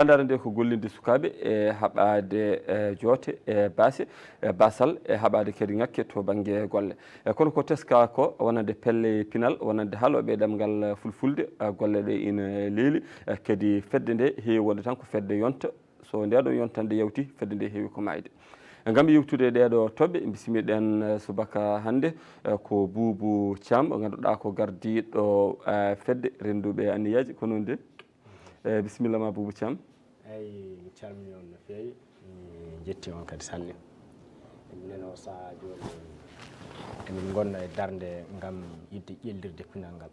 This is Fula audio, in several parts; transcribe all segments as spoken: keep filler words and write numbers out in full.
Andaare nde ko gollinde sukaaɓe e haɓaade, e, joote, e, baase, e, basal, e haɓaade kadi ŋakke to bannge golle. E, kono ko teska ko wonande pelle pinal, wonande haalooɓe ɗemngal fulfulde, e, golle ɗe ina leeli, e, kadi fedde nde heewi wonde tan ko fedde yonta. So nde ɗo yontande yawti, fedde nde heewi ko maayde. E, ngam yewtude ɗeeɗo toɓɓe, bismiɗen, e, subaka hannde, e, ko Buubu Caam, o ngannduɗaa ko gardiiɗo, e, fedde rennduɓe anniyaaji, ko noon de? E, bisimilla ma, Buubu Caam. Eyi, mi calmini on no feewi, mi jetti on kadi sanne. Minen o sahaa jooni, emin ngonna e darnde ngam yiɗde ƴellirde pinal ngal.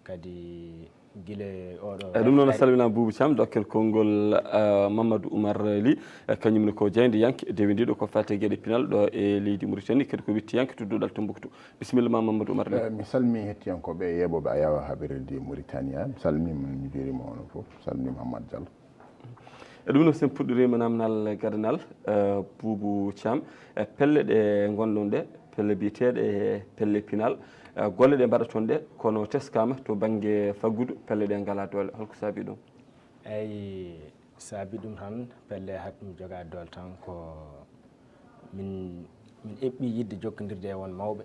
Kadi gila oɗo E, ɗum noon, a salminaama, Buubu Caam, dokken konngol, e, Mamadou Oumar Ly, e, kañum ne ko jaayndiyanke dewindiiɗo ko faati e geɗe pinal ɗo e leydi Mauritanie, kadi ko wittiyanke to duɗal Tombouctou. Bisimilla ma, Mamadou Oumar Ly. Eh, mi salmii hettiyankooɓe e yeeɓooɓe Ayawa Habiri ndi Mauritania. Mi salmii mon, mi juuriima onon fof. Mi salmii Hammat Diallo. E ɗum noon, so en puɗɗoriima naamnal gadanal, eh, Buubu Caam, e pelle ɗe ngonɗon ɗe, pelle biyeteeɗe pelle pinal, eh, golle ɗe mbaɗaton ɗe, kono teskaama to bannge faggudu, pelle ɗe ngalaa doole. Holko saabii ɗum? Eyi, saabii ɗum tan, pelle haɗ ɗum jogaa doole tan ko min, min eɓɓi yiɗde jokkondirde e won mawɓe,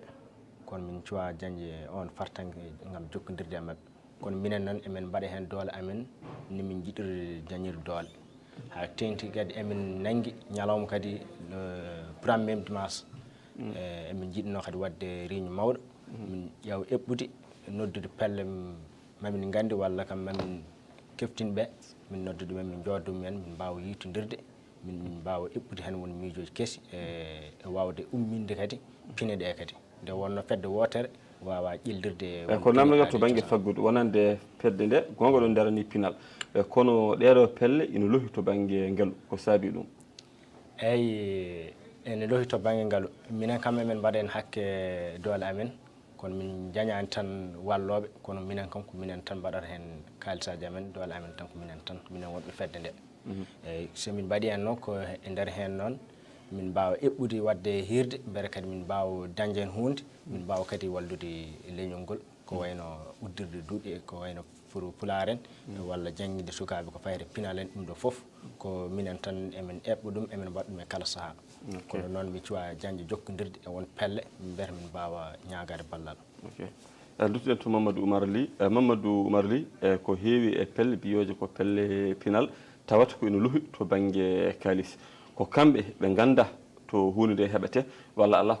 kono min cuwaa jañde oon fartaŋŋe ngam jokkondirde e maɓɓe. Kono minen noon, emin mbaɗa heen doole amen, ni min njiɗiri jañirde doole. Haa teeŋti kadi emin nanngi ñalawma kadi, le premier de mars. Mm. Eh, emin njiɗnoo kadi waɗde réunion mawɗo. Mm. Min ƴeewa eɓɓude, noddude pelle, mm, mamin nganndi walla kam mamin keftin ɓe, min noddude ɓe, min njooddoo mumen, min mbaawa yiytondirde, min, min mbaawa eɓɓude heen won miijooji kesi e, e waawde umminde kadi pine ɗe kadi. Nde wonnoo fedde wootere waawaa ƴellirde E, won ko pine naamnal to kadi bannge cosaan. Faggudu, wonande fedde nde, goonga ɗon daranii pinal. E, kono ɗeeɗo pelle ina lohi to bannge ngalu, ko saabii ɗum? Eyi, ene lohi to bannge ngalu. Minen kam emin mbaɗa heen hakke doole amen, kono min njañaani tan wallooɓe, kono minen kam ko minen tan mbaɗata heen kaalisaaji amen, doole amen tan ko minen tan, minen wonɓe fedde nde. Mhm. Eyi, so min mbaɗii heen noon, ko e nder heen noon, min mbaawa eɓɓude waɗde hiirde, mbele kadi min mbaawa dañde heen huunde, min mbaawa kadi wallude leñol ngol, ko wayno uddirde duɗe, ko wayno pour pulaar en, walla jannginde sukaaɓe ko fayti e pinal en, ɗum ɗo fof, ko minen tan emin eɓɓa ɗum, emin mbaɗa ɗum e kala sahaa. Ok. Kono noon mi cuwaa jañde jokkondirde e won pelle, mbele min mbaawa ñaagaade ballal. Ok. Eh, nduttuɗen to Mamadou Oumar Ly. Eh, Mamadou Oumar Ly, eh, ko heewi e pelle biyooje ko pelle pinal, tawata ko ina lohi to bannge kaalis. Ko kamɓe ɓe ngannda to huunde nde heɓete, walla alaa